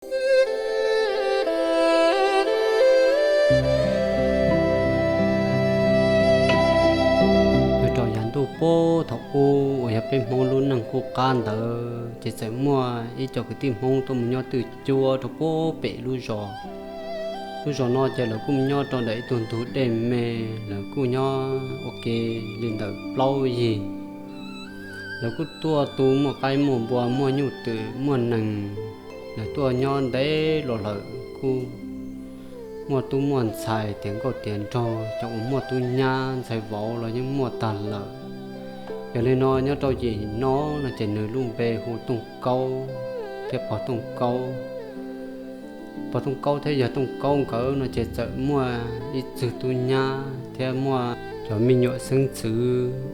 Nyob rau yav ntuj puag thaum ub uas yog peb Hmoob lub neej qub qab ntawd ces txawm muaj ib co kwv tij Hmoob tuaj mus nyob twj cuab rau puag pem lub zos. Lub zos no ces lawv kuj mus nyob rau ntawm ib tug ntug dej me, lawv kuj nyob ua ke li ntawm plaub yig. Lawv kuj tuaj tu muaj qaib muaj npua, muaj nyuj twm muaj nees, lawv tuaj nyob ntev los lawm kuj muaj tub muaj ntxhais tiav nkauj tiav nraug, cov uas muaj tub nyab ntxhais vauv los yeej muaj tag lawm. Yog li no nyob rau yim no no ces nws lub npe hu Tooj Kaub thiab Pog Tooj Kaub. Pog Tooj Kaub thiab Yawg Tooj Kaub nkawd no ces txawm muaj ib tug tub nyab thiab muaj cov me nyuam xeeb ntxwv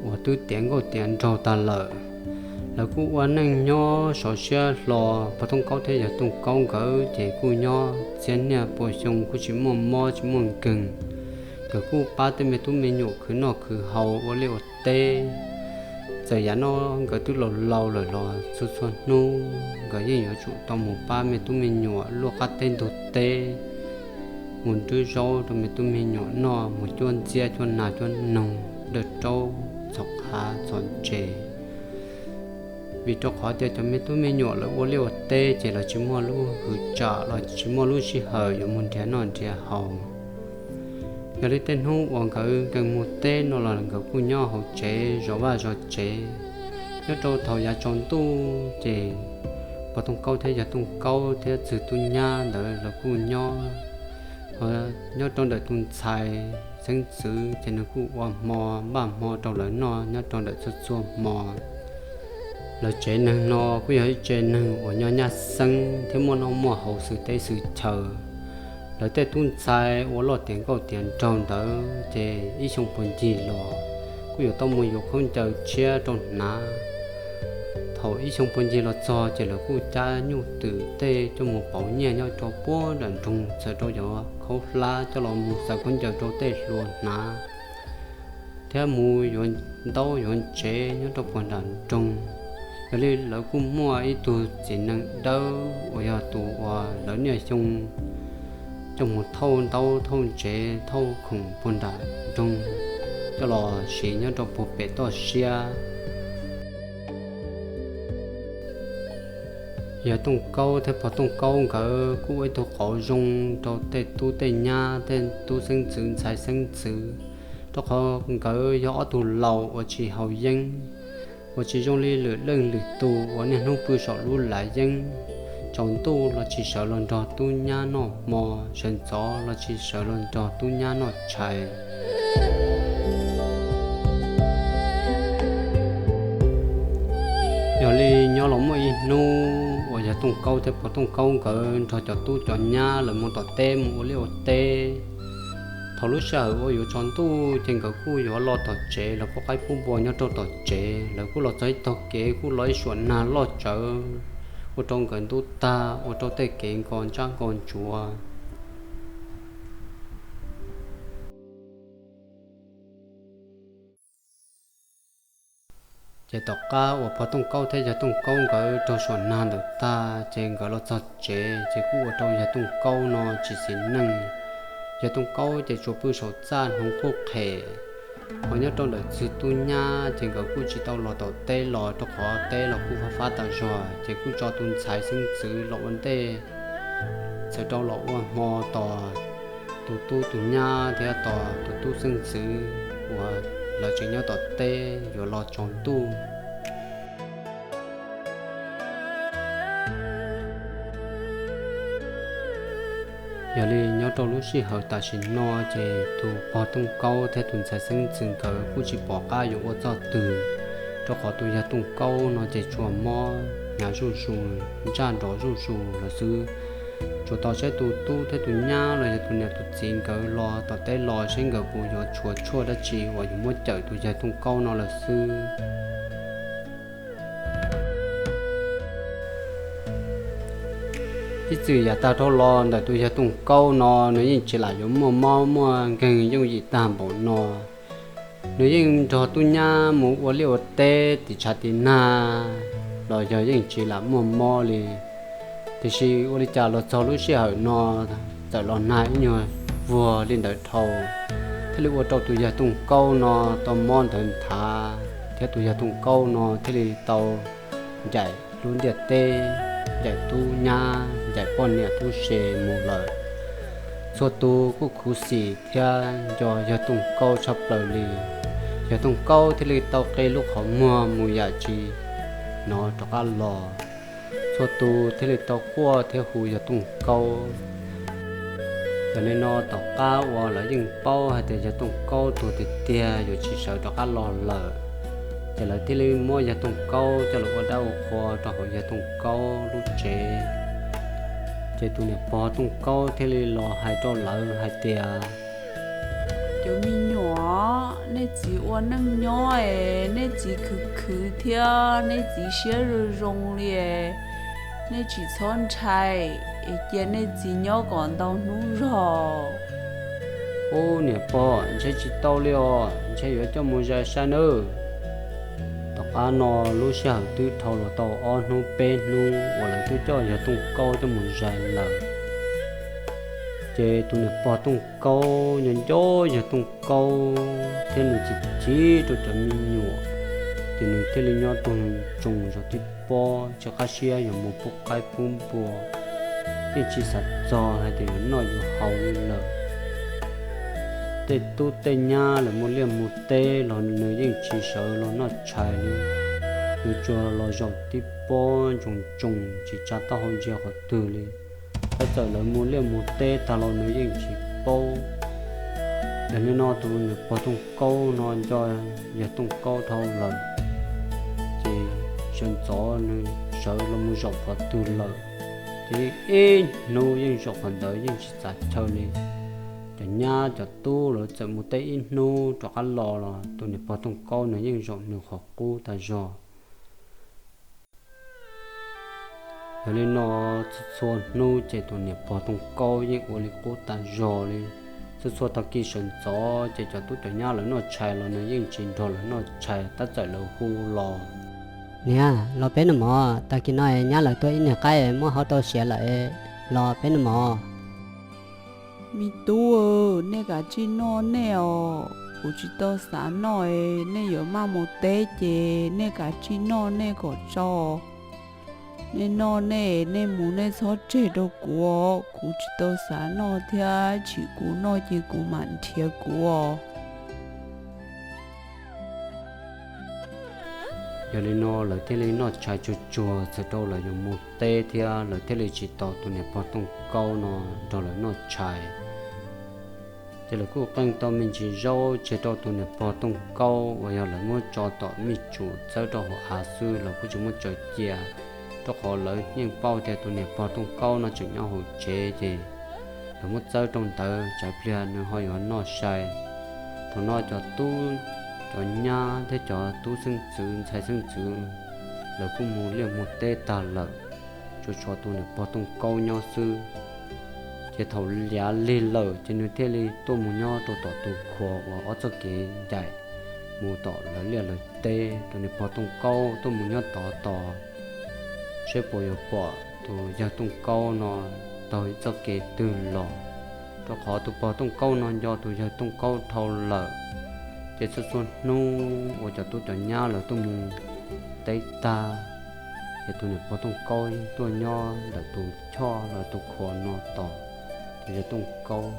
uas twb tiav nkauj tiav nraug tag lawm. Lawv kuj ua neej nyob sov siab hlo, Pog Tooj Kaub thiab Yawg Tooj Kaub nkawd ces kuj nyob txhiab niaj pua xyoo kuj tsis muaj mob tsis muaj nkeeg. Nkawd kuj pab tej me tub me nyuam khwv noj khwv haus ua liaj ua teb. Txawm yav no nkawd twb laus laus lawm los txhua txhua hnub nkawd yeej yuav tsum tau mus pab me tub me nyuam luaj qab teb ntug teb, mus nrwb zaub rau me tub me nyuam noj, mus cuab ntxiab cuab nas cuab noog, dawj raub txhom qav txhom ntses. Vim rau qhov tias cov me tub me nyuam lawv ua liaj ua teb ces lawv tsis muaj lub hwv tsam los tsis muaj lub sij hawm yuav mus nrhiav noj nrhiav haus. Yog li tej hnub uas nkawd nkees mus teb no los nkawd kuj nyob hauv tsev zov vaj zov tsev. Nyob rau thaum yav tsaus ntuj ces Pog Tooj Kaub thiab Yawg Tooj Kaub thiab txwg tub nyab ntawd lawv kuj nyob, nyob rau ntawm tus ntxhais xeeb ntxwv ces nws kuj ua hmo npaj hmo rau lawv noj nyob rau ntawm txhua txhua hmo. Lawv tsev neeg no kuj yog ib tsev neeg uas nyob nyab xeeb thiab muaj noj muaj haus xws teb xws chaw. Lawv tej tub ntxhais uas loj tiav nkauj tiav nraug ntawd ces ib xyoo puag ncig los kuj yuav tau mus yuav khaub ncaws tshiab rau hnav. Thaum ib xyoo puag ncig los txog ces lawv kuj cab nyuj twm tej coj mus pauv nyiaj nyob rau puag nram nroog txhawm rau cov khaub hlab coj los mus xaws khaub ncaws rau tej hluas hnav thiab mus yuav ntaub yuav ntsev nyob rau puag nram nroog. Yog li lawv kuj muaj ib tug txiv neej dawb uas yog tus uas lawv niaj xyoo coj mus thauj ntaub thauj ntsev thauj khoom puag nram nroog coj los siv nyob rau puag pem toj siab. Yawg Tooj Kaub thiab Pog Tooj Kaub nkawd kuj ua ib tug qauv zoo rau tej tub tej nyab tej tub xeeb ntxwv ntxhais xeeb ntxwv, rau qhov nkawd yog ob tug laus uas tsis haus yeeb, uas tsis zoo li lwm leej lwm tus uas niaj hnub pw saum lub lav yeeb, tsaus ntuj los tsis sawv los nrog tub nyab noj hmo, sawv ntxov los tsis sawv los nrog tub nyab noj tshais. Yog li nyob los muaj ib hnub uas Yawg Tooj Kaub thiab Pog Tooj Kaub nkawd nrog cov tub cov nyab lawv mus tom teb mus ua liaj ua teb. Thaum lub sij hawm uas yuav tsaus ntuj ces nkawd kuj yuav los tom tsev, los pub qaib pub npua nyob rau tom tsev. Lawv kuj los txog ib tog kev kuj los ib suam nag loj tsawv, ua rau nkawd ntub tag, ua rau tej kev nko ntsab nko ntsuav. Ces tom qab uas Pog Tooj Kaub thiab Yawg Tooj Kaub nkawd raug suam nag ntawd tag, ces nkawd los txog tsev, ces kuj ua rau Yawg Tooj Kaub no tsis xis neej. Yawg Tooj Kaub ces tsuas pw saum txaj hnoos qhuj qhem. Hos nyob rau ntawm txwg tub nyab ces nkawd kuj tsis tau los tom teb los, rau qhov teb los kuj fab fab tas zog, ces kuj tso tus ntxhais xeeb ntxwv los ua ntej, txhawm rau los ua hmo tos tus tub tus nyab thiab tos tus tub xeeb ntxwv uas lawv tseem nyob tom teb yuav los tsaus ntuj. Yog li nyob rau lub sij hawm tam sim no ces tus Pog Tooj Kaub thiab tus ntxhais xeeb ntxwv nkawd kuj tsis pom qab yuav ua txoj twg, rau qhov tus Yawg Tooj Kaub no ces tsuas mob hnyav zuj zus, ntsaj nrov zuj zus lawm xwb. Tsuas tos saib tus tub thiab tus nyab los yog tus niam tus txiv nkawd los tom teb los saib nkawd puas yuav tshuav tshuaj dab tsi uas yuav muab cawm tus Yawg Tooj Kaub no lawm xwb. Ib txwm yav tag dhau los ntawm tus Yawg Tooj Kaub no nws yeej tsis lam yuav muaj mob muaj nkeeg yooj yim tag npaum no. Nws yeej nrog tub nyab mus ua liaj ua teb tim tshav tim nag los yog yeej tsis lam muaj mob li. Tiam sis ua li cas los txog lub sij hawm no txawm los nag ib nyuag vuag li ntawd dhau, thiaj li ua rau tus yawg Tooj Kaub no tau mob ntawd nthav, thiab tus yawg Tooj Kaub no thiaj li tau ncaim lub ntiaj teb, ncaim tub nyab, ncaim poj niam tub se mus lawm. Txhua tus kuj khuv xim thiab nco yawg Tooj Kaub tshaj plaws li. Yawg Tooj Kaub thiaj li tau qe lub qhov muag mus yam tsis hnov rov qab los. Txhua tus thiaj li tau quaj thiab hu yawg Tooj Kaub. Yog li no tom qab uas lawv yeej paub hais tias yawg Tooj Kaub tuag tiag tiag yuav tsis sawv rov qab los lawm, ces lawv thiaj li muab yawg Tooj Kaub coj los ua dab ua qhua rau hauv yawg Tooj Kaub lub tsev. Ces tus niam pog Tooj Kaub thiaj li los hais rau lawv hais tias, cov me nyuam, nej txiv ua neej nyob es nej txiv khwv khwv thiab nej txiv siab zoo zoo li es, nej tsis txhob ntshai es cia nej txiv nyob kom ntau hnub zog. Ub, niam pog, ntshe tsis tau li os, ntshe yuav coj mus zais sai nawb. Tom qab no lub sij hawm twb dhau los tau ob hnub peb hnub uas lawv twb coj yawg Tooj Kaub coj mus zais lawm. Ces tus niam pog Tooj Kaub nco nco yawg Tooj Kaub thiab nws chim chim rau cov me nyuam, ces nws thiaj li nyob tuag ntsoog zov tib pob tsis qab siab yuav mus pub qaib pub npua, yeej tsis xav txog hais tias yuav noj yuav haus li lawm. Tej tub tej nyab lawv mus liaj mus teb los nws yeej tsis sawv los noj tshais li. Nws tsuas los zaum tib pob ntsoog ntsoog tsis tsa taub hau ntsia qhov twg li. Tab txawm lawv mus liaj mus teb tag los nws yeej tsis paub. Yog li no tus niam pog Tooj Kaub no nco yawg Tooj Kaub dhau lawm, ces sawv ntxov nws sawv los mus zaum qhov twg lawm, ces yeej ib hnub yeej zaum qhov ntawd yeej tsis txav chaw li. Cov nyab cov tub lawv txawm mus teb ib hnub rov qab los los tus niam pog Tooj Kaub nws yeej zaum nws qhov qub tas zog. Yog li no txhua txhua hnub ces tus niam pog Tooj Kaub yeej ua li qub tas zog li. Txhua txhua tag kis sawv ntxov ces cov tub cov nyab lawv noj tshais los nws yeej tsis nrog lawv noj tshais tab txawm lawv hu los, niam, los peb noj mov, tag kis no nyab lawv tua ib niag qaib muab hau rau siav lawm, los peb noj mov. Me tub, nej kav tsij noj nej os, kuv tsis tau xav noj, nej yuav maj mus teb ces nej kav tsij noj nej kom tsau. Nej noj nej, nej mus nej txhob tseg rau kuv os, kuv tsis tau xav noj thiab, tsis kuv noj ces kuv mam nrhiav kuv os. Yog li no lawv thiaj li noj tshais tsuag tsuag txawm rau lawv yuav mus teb thiab lawv thiaj li tsis tos tus niam pog Tooj Kaub no nrog lawv noj tshais. Ces lawv kuj qee tau me ntsis zaub tseg rau tus niam pog Tooj Kaub uas yog lawv muab tso tom mij tsum txawb rau hauv av xwb, lawv kuj tsis muab tsaws cia, rau qhov lawv yeej paub tias tus niam pog Tooj Kaub no tseem nyob hauv tsev ces lawv muab txawb rau ntawd tsam pliag nws ho yuav noj sai. Thaum no cov tub cov nyab thiab cov tub xeeb ntxwv ntxhais xeeb ntxwv lawv kuj mus liaj mus teb tag lawm, tsuas tshuav tus niam pog Tooj Kaub nyob xwb. Ces thaum liav lig lawm ces nws thiaj li tuaj mus nyob rau tom tus khuas uas ob txoj kev ncaim mus tom lawv liaj lawv teb. Tus niam pog Tooj Kaub tuaj mus nyob tod tos, saib puas yuav pom tus yawg Tooj Kaub no taug ib txoj kev twg los, rau qhov tus pog Tooj Kaub no nco tus yawg Tooj Kaub dhau lawm. Ces txhua txhua hnub uas cov tub cov nyab lawv tuaj mus teb tag, ces tus niam pog Tooj Kaub yeej tuaj nyob ntawm tus choj los tus khuas no tos tus yawg Tooj Kaub,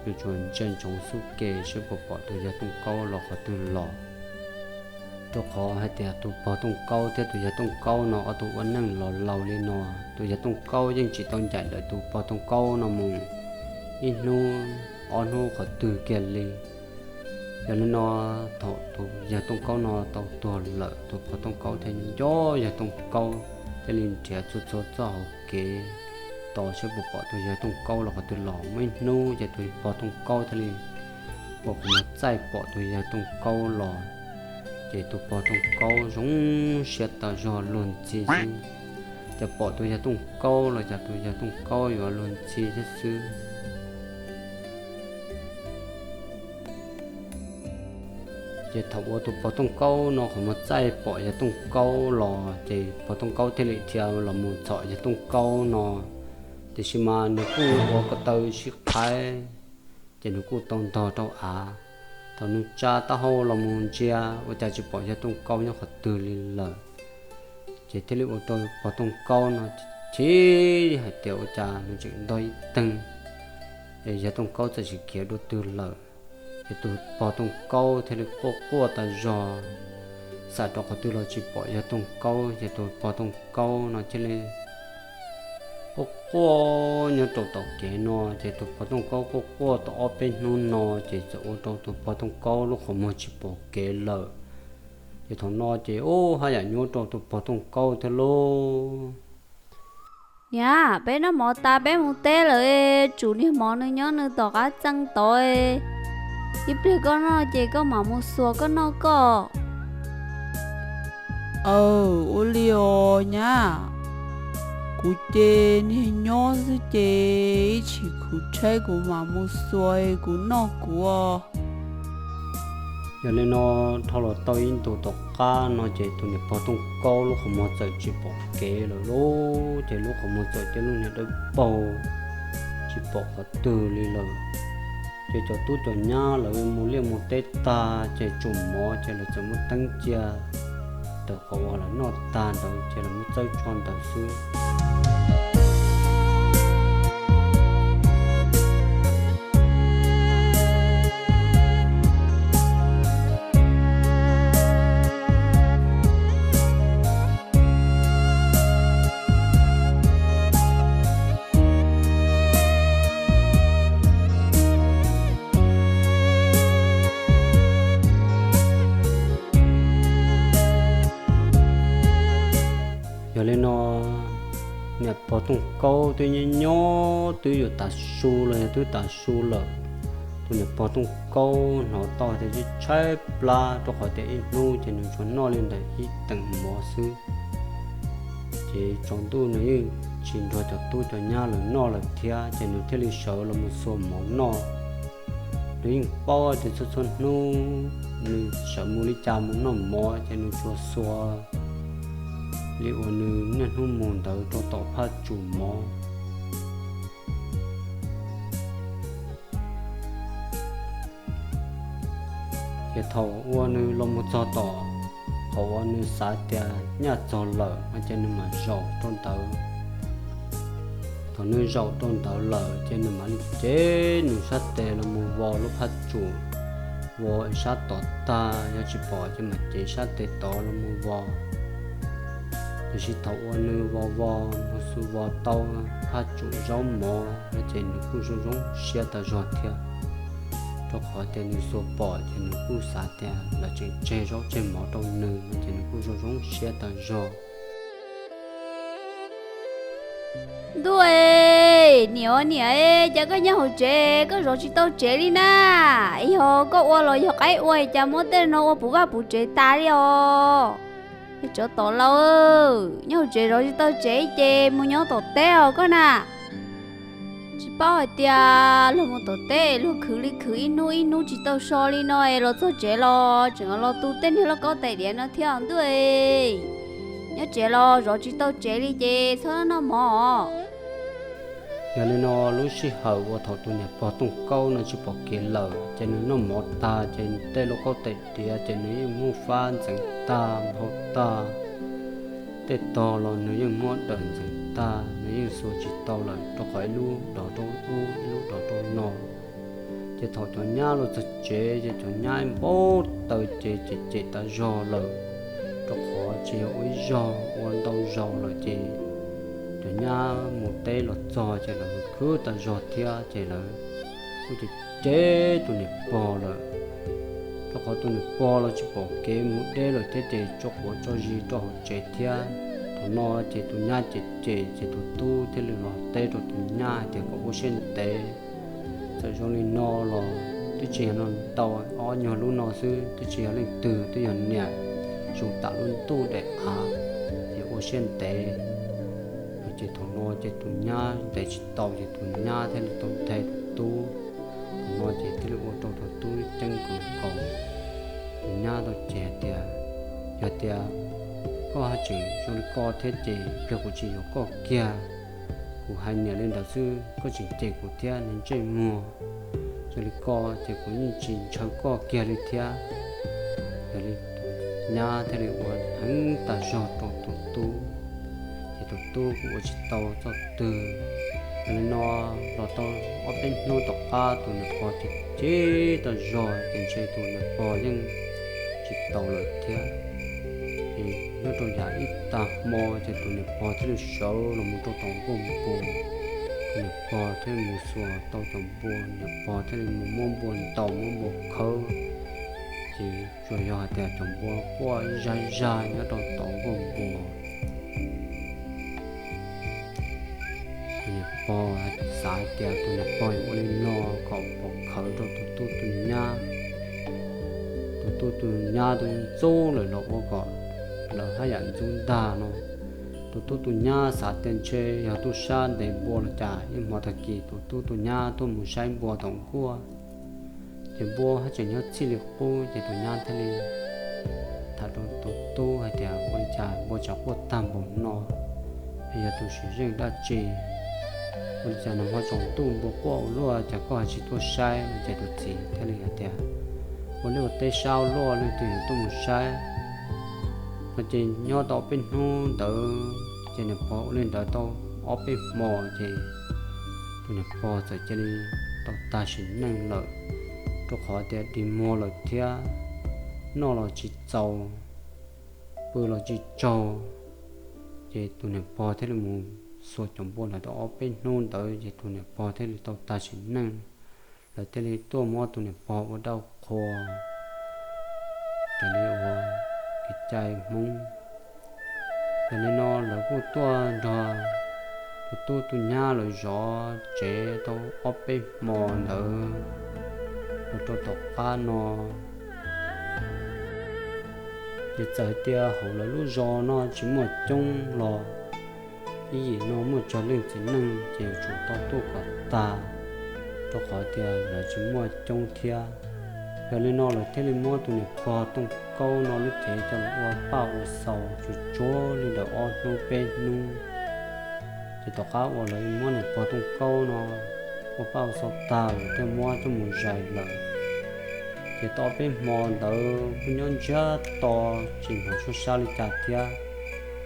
nws tsuas ntsia ntsoov xub ke saib puas pom tus yawg Tooj Kaub los qhov twg los. Rau qhov hais tias tus pog Tooj Kaub thiab tus yawg Tooj Kaub no ob tug ua neej los laus li no, tus yawg Tooj Kaub yeej tsis tau ncaim ntawm tus pog Tooj Kaub no mus ib hnub ob hnub qhov twg kiag li. Yog li no thaum tus yawg Tooj Kaub no tau tuag lawm, tus pog Tooj Kaub thiaj nco yawg Tooj Kaub, thiaj li nrhiav txhua txhua txoj hauv kev tos saib puas pom tus yawg Tooj Kaub los qhov twg los. Muaj ib hnub ces tus pog Tooj Kaub thiaj li ua qhov muag txaij pom tus yawg Tooj Kaub los. Ces tus pog Tooj Kaub zoo siab tas zog luag ntxhi xwb, ces pom tus yawg Tooj Kaub los cas tus yawg Tooj Kaub yuav luag ntxhi thiab xwb. Ces thaum uas tus pog Tooj Kaub no qhov muag txaij pom yawg Tooj Kaub los ces pog Tooj Kaub thiaj li dhia los mus txhom yawg Tooj Kaub no. Tiam sis mas nws kuj ua ko taw sib qhaib, ces nws kuj tau ntog rau av. Thaum nws tsa taub hau los mus ntsia ua cas tsis pom yawg Tooj Kaub nyob qhov twg li lawm. Ces thiaj li ua rau pog Tooj Kaub no chim hais tias ua cas nws tseem ntog ib teeg es yawg Tooj Kaub txawm tsis khiav dua twg lawm. Ces tus pog Tooj Kaub thiaj li quaj quaj tas zog, xav rau qhov twg los tsis pom yawg Tooj Kaub. Ces tus pog Tooj Kaub no thiaj li quaj quaj nyob rau tom kev no. Ces tus pog Tooj Kaub quaj quaj tau ob peb hnub no ces txawm ua rau tus pog Tooj Kaub lub qhov muag tsis pom kev lawm. Ces thaum no ces ub haj yam nyuaj rau tus pog Tooj Kaub thiab lauj. Niam, peb noj mov tas peb mus teb lawm, tsum niag mov nws nyob nws tom qab txee tod. Ib pliag koj noj ces koj mam mus xuas koj noj koj. Aw, ua li os nyab, kuv ces niag nyob xwb ces ib chim kuv tshaib kuv mam mus xuas kuv noj kuv. Yog li no, dhau los tau ib ntus tom qab no ces tus niam pog Tooj Kaub lub qhov muag txawm tsis pom kev lawm lauj. Ces lub qhov muag txawm cia li niag dawb paug, tsis pom qhov twg li lawm. Ces cov tub cov nyab lawv mus liaj mus teb tag ces tsum mov ces lawv txawm muab teeb cia ntawm qhov uas lawv noj tag ntawd ces lawv muab txawb tso ntawd xwb. Yog li no, niam pog Tooj Kaub twb nyob nyob twb yuav tav su los yog twb tav su lawm. Tus niam pog Tooj Kaub hnov tau tias tshaib plab rau qhov tias ib hnub ces nws tsuas noj li ntawm ib teem mov xwb. Ces tsaus ntuj nws yeej tsis nrog cov tub cov nyab lawv noj lawm thiab ces nws thiaj li sawv los mus xuas mov noj. Nws yeej paub tias txhua txhua hnub nws sawv mus li cas mus noj mov ces nws tsuas xuas li uas nws niaj hnub mus ntawd rau tom phaj tsum mov. Ces thaum uas nws los mus txog tom qhov uas nws xav tias nyaj txog lawm no ces nws mam zaum rau ntawd. Thaum nws zaum rau ntawd lawm ces nws mam li cev nws sab tes los mus vos lub phaj tsum, vos sab tom tag yog tsis pom ces mam cev sab tes tod los mus vos. Tiam sis thaum uas nws vos vos mus xu vos tau phaj tsum zaub mov no ces nws kuj zoo zoo siab tas zog thiab, rau qhov tias nws xuas pom ces nws kuj xav tias lawv tseem tseg zaub tseg mov rau nws no ces nws kuj zoo zoo siab tas zog. Ntuj, niam niam, cas koj nyob hauv tsev koj zov tsis tau tsev li na? Yog koj ua los yog qaib ua cas muab tej no ua puv vaj puv tsev tas li os? Tsov tom laus, nyob hauv tsev zov tsis tau tsev ces mus nyob tom teb os koj na. Tsis paub hais tias luag mus tom teb luag khwv li khwv ib hnub ib hnub tsis tau so li no es los txog tsev los tseem los tu tej niag lauj kaub tais diav no thiab ntuj. Nyob tsev los zov tsis tau tsev li ces txhob noj mov. Yog li no lub sij hawm uas thaum tus niam pog Tooj Kaub no tsis pom kev lawm ces nws noj mov tag ces tej lauj kaub tais diav ces nws yeej muab fab ntxeev tag nphau tag. Tej tog los nws yeej muab dawm ntxeev tag, nws yeej xuas tsis tau lawm rau qhov ib lub dov rau ub ib lub dov rau no. Ces thaum cov nyab los txog tsev ces cov nyab npau taws ces cem cem tas zog lawm, rau qhov tsis yog ua ib zaug ua ntau zaus lawm ces cov nyab mus teb los txog ces lawv khwv tas zog thiab ces lawv kuj cem cem tus niam pog lawm, rau qhov tus niam pog los tsis pom kev mus deb lawm thiab ces tso quav tso zis rau hauv tsev thiab. Thaum no ces tus nyab cem cem ces tus tub thiaj li los teb rau tus nyab hais tias kom ua siab ntev, txawm zoo li no los twb tsis yog no tau ob nyuag lub no xwb, twb tsis yog leej twg, twb yog niam, zoo tam lub ntuj daim av, ces ua siab ntev. Ces thaum no ces tus nyab ntev tsis tau ces tus nyab thiaj li tau nthe tus tub. Thaum no ces thiaj li ua rau tus tub ceeb nkaus nkaus. Tus nyab tau cem hais tias, yog tias koj haj tseem zoo li ko thiab ces pliag kuv tsis yuav koj kiag. Kuv hais niam li ntawd xwb koj tseem cem kuv thiab, niag ntsej muag zoo li ko ces kuv yeej tsis ntshaw koj kiag li thiab. Yog li tus nyab thiaj li ua heev tas zog rau tus tub, ces tus tub kuj ua tsis tau txoj twg. Yog li no los tau ob peb hnub tom qab tus niam pog cem cem tas zog ces ntshe tus niam pog yeej tsis tau lawm thiab. Ces nyob rau yav ib tag hmo ces tus niam pog thiaj li sawv los mus rau tom nkuaj npua. Tus niam pog thiaj li mus xuas tau cov npua, niam pog thiaj li mus muab npua ntaus muab npua khawb. Ces tsuas yog hais tias cov npua quaj zaj zaj nyob rau tom nkuaj npua. Tus niam pog xav hais tias tus niam pog yuav ua li no kom pov khawv rau tus tub tus nyab. Tus tub tus nyab tus ntxub lawm los ua kom lawv haj yam ntxub ntag no. Tus tub tus nyab xav tias ntshe yog tub sab ntes npua los cas, ib hmo tag kis tus tub tus nyab tuaj mus saib npua tom nkuaj, ces npua haj tseem nyob txhij li qub, ces tus nyab thiaj li tham rau tus tub hais tias, ua li cas npua tsam quaj tag npaum no? Es yog tus sim zeej dab tsi? Ua li cas nag hmo tsaus ntuj npua quaj ua luaj cas koj ho tsis tuaj saib? Ces tus txiv thiaj li hais tias, ua liaj ua teb sab ua luaj leej twg yuav tuaj mus saib no. Ces nyob tau ob peb hnub ntawd ces niam pog ua li ntawd tau ob peb hmo ces tus niam pog txawm cia li tau tag sim neej lawm, rau qhov tias dig muag lawm thiab, noj los tsis txaus, pw los tsis tsaug. Ces tus niam pog thiaj li mus xuas cov npua ntawd tau ob peb hnub ntawd ces tus niam pog thiaj li tau tag sim neej. Lawv thiaj li tuaj muab tus niam pog ua dab qhua, raws li ua kev cai Hmoob. Yog li no lawv kuj tuaj nrog tus tub tus nyab lawv zov tsev tau ob peb hmo ntawd los rau tom qab no. Ces txawm tias hauv lawv lub zos no tsis muaj coob los ib yim no muaj tsawg leej txiv neej ces yuav tsum tau tuaj kom tag, rau qhov tias lawv tsis muaj coob thiab. Yog li no lawv thiaj li muab tus niam pog Tooj Kaub no lub cev coj los ua paj ua xaus tsuag tsuag li ntawm ob hnub peb hnub. Ces tom qab uas lawv muab niam pog Tooj Kaub no ua paj ua xaus tag lawm thiaj muab coj mus zais lawm. Ces tau ob peb hmo ntawd kuj nyob ntsiag to tsis hnov suab sab li cas thiab.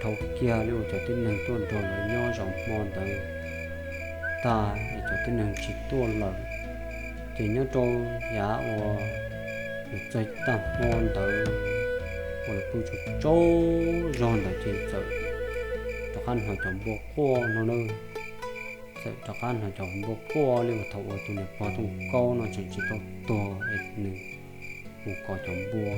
Dhau kiag li uas cov tib neeg tuaj nrog lawv nyob zaum hmo ntawd tag es cov tib neeg tsis tuaj lawm. Ces nyob rau yav uas yuav txog tag hmo ntawd uas lawv pw tsaug tsaug zog ntawd ces txawm rov qab hnov cov npua quaj no na. Txawm rov qab hnov cov npua quaj li uas thaum uas tus niam pog Tooj Kaub no tseem tsis tau tuag es nws mus kov cov npua.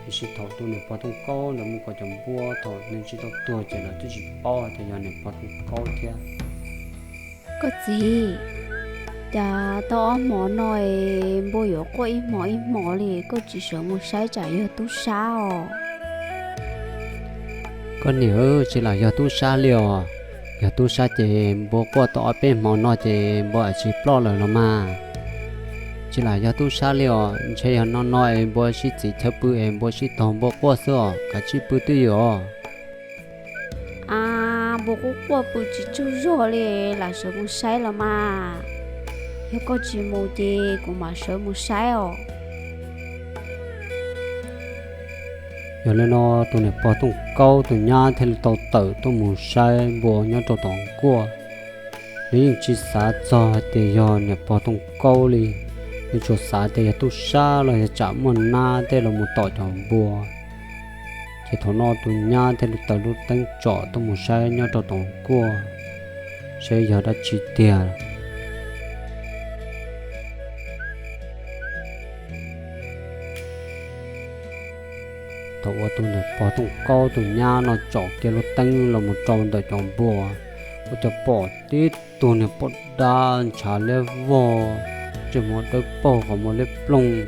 Tiam sis thaum tus niam pog Tooj Kaub ntawd mus kov cov npua thaum nws tsis tau tuag ces lawv twb tsis paub hais tias yog niam pog Tooj Kaub thiab. Koj txiv, cas tau ob hmo no es npua yuav quaj ib hmo ib hmo li, koj tsis sawv mus saib tsam yog tub sab os? Koj niam, tsis lam yog tub sab li os. Yog tub sab ces npua quaj tau ob peb hmo no ces npua tsis ploj lawm los mas. Tsis lam yog tub sab li os, ntshe yog no no es npua sib txiv chaw pw es npua sib tog npua quaj xwb os, kav tsij pw twj ywm os. A, npua quaj quaj pw tsis tsaug zog li, lam sawv mus saib los mas. Yog koj tsis mus ces kuv mam sawv mus saib os. Yog li no tus niam pog Tooj Kaub tus nyab thiaj li tau tawm tuaj mus saib npua nyob rau tom nkuaj. Nws yeej tsis xav txog hais tias yog niam pog Tooj Kaub li, nws tsuas xav tias yog tub sab los yog tsam muaj nab tej los mus tom cov npua. Ces thaum no tus nyab thiaj li taws lub teeb tsom tuaj mus saib nyob rau tom nkuaj, saib yog dab tsi tiag. Thaum uas tus niam pog Tooj Kaub tus nyab no tsom kiag lub teeb los mus rau ntawm cov npua, ua cas pom tib tug niag poj dab ntshav liab vog, ntsej muag dawb paug qhov muag liab ploog.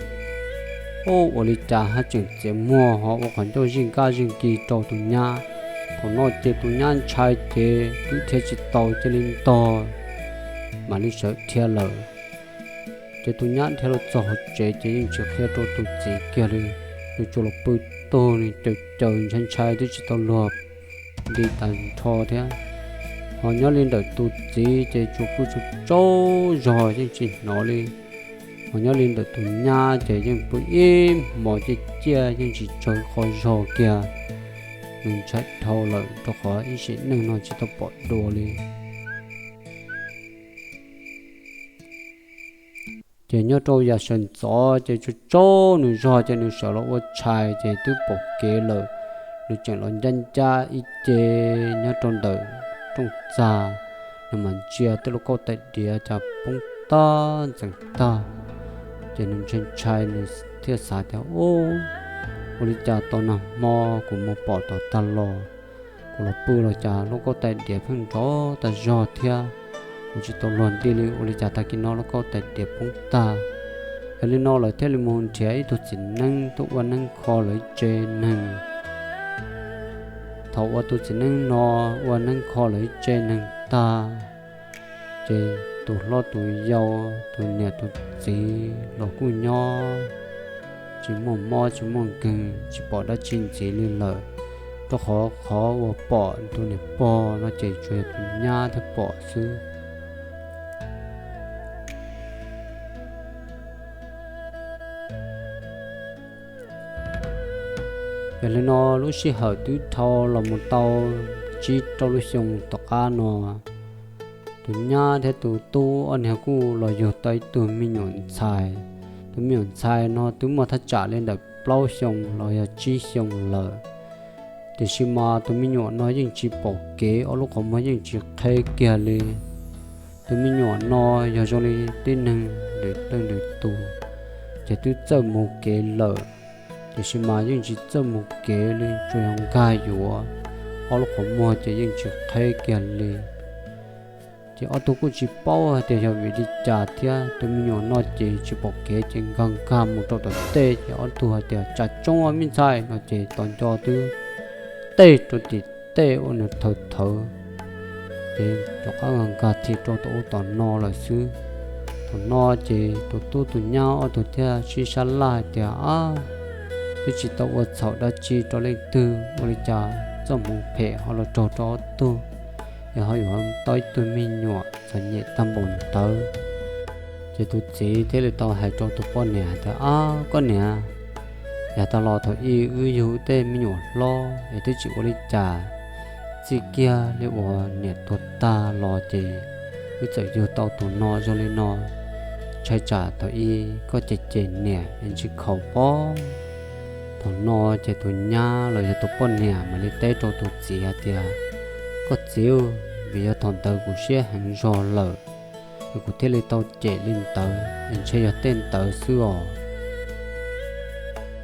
Ub, ua li cas haj tseem txiav muag ho ua qhov ncauj zij nkaj zij nkig rau tus nyab. Thaum no ces tus nyab ntshai ces twb dhia tsis tau cia li ntog, mam li sawv dhia lawm. Ces tus nyab dhia los txog hauv tsev ces yeej tsis qhia rau tus txiv kiag li. Nws tsuas los pw tug nws caws caws ntshai ntshai twb tsis tau luag nti tas nrho thiab. Ho nyob li ntawm tus txiv ces tsuas pw tsaug tsaug zog yeej tsis hnov li. Ho nyob li ntawm tus nyab ces yeej pw ib hmos ciaj ciaj yeej tsis tsaug qhov zog kiag. Nws ntshai dhau lawm rau qhov ib sim neej no tsis tau pom dua li. Ces nyob rau yav sawv ntxov ces tsaug tsaug nws zog ces nws sawv los ua tshais ces twb pom kev lawm. Nws tseem los ncaj ncaj ib ce nyob rau ntawm rooj txag, nws mam ntsia tej lub kauj tais diav cas poob tag ntxeev tag. Ces nws ntshai ntshai nws thiaj xav tias, Ub, ua li cas tau nag hmo kuv mus pom tom tag los, kuv los pw los cas lub kauj tais diav pheej nrov tag zog thiab, kuv tsis tau luag nti li, ua li cas tag kis no lub kauj tais diav poob tag? Yog li no lawv thiaj li mus nrhiav ib tug txiv neeb tuaj ua neeb kho lawv ib tse neeg. Thaum uas tus txiv neeb no ua neeb kho lawv ib tse neeg tag, ces tus hlob tus yau, tus niam tus txiv los kuj nyob tsis muaj mob tsis muaj nkeeg, tsis pom dab tsi ntxiv li lawm, rau qhov qhov uas pom tus niam pog no ces tsuas yog tus nyab thiaj pom xwb. Yog li no lub sij hawm twb dhau los mus tau tsib rau lub xyoo tom qab no, tus nyab thiab tus tub ob niag kuj los yug tau ib tug me nyuam ntxhais. Tus me nyuam ntxhais no twb muaj thaj tsam li ntawm plaub xyoo los yog tsib xyoo lawm. Tiam sis mas tus me nyuam no yeej tsis pom kev, ob lub qhov muag yeej tsis qheb kiag li. Tus me nyuam no yog zoo li tib neeg lwm leej lwm tus, ces twb txawj mus kev lawm, tiam sis mas yeej tsis txawj mus kev li, tsuas yog nkag yuav, ob lub qhov muag ces yeej tsis qheb kiag li. Ces ob tug kuj tsis paub hais tias yog vim li cas thiab, tus me nyuam no ces tsis pom kev ces nkag nkag mus rau tom tej, ces ob tug hais tias, Tsam tsoob me ntxhais no ces tos nco twb tej rau tim tej ua nws thawv thawv, ces rov qab nkag nkag thiaj rau tom ub tom no lawm xwb. Thaum no ces tus tub tus nyab ob tug thiaj sib sab laj hais tias, Ab, twb tsis tau ua txhaum dab tsi rau leej twg, ua li cas txoj hmoov phem ho los raug rau ob tug, es ho yuav tau ib tug me nyuam txom nyem tag npaum ntawd. Ces tus txiv thiaj li tau hais rau tus poj niam hais tias, Ab, koj niam, yav tas los thaum ub wb yug tej me nyuam hlob es twb tsis ua li cas, txij kiag li uas niam tuag tag los ces wb txawm yug tau tus no zoo li no. Ntshai tsam thaum ub koj cem cem niam es ntsis khaus pob. Thaum no ces tus nyab los yog tus poj niam mam li teb rau tus txiv hais tias, Koj txiv, vim yog thaum ntawd kuv siab heev zog lawm, es kuv thiaj li tau cem li ntawd, es ntshe yog tej ntawd xwb os.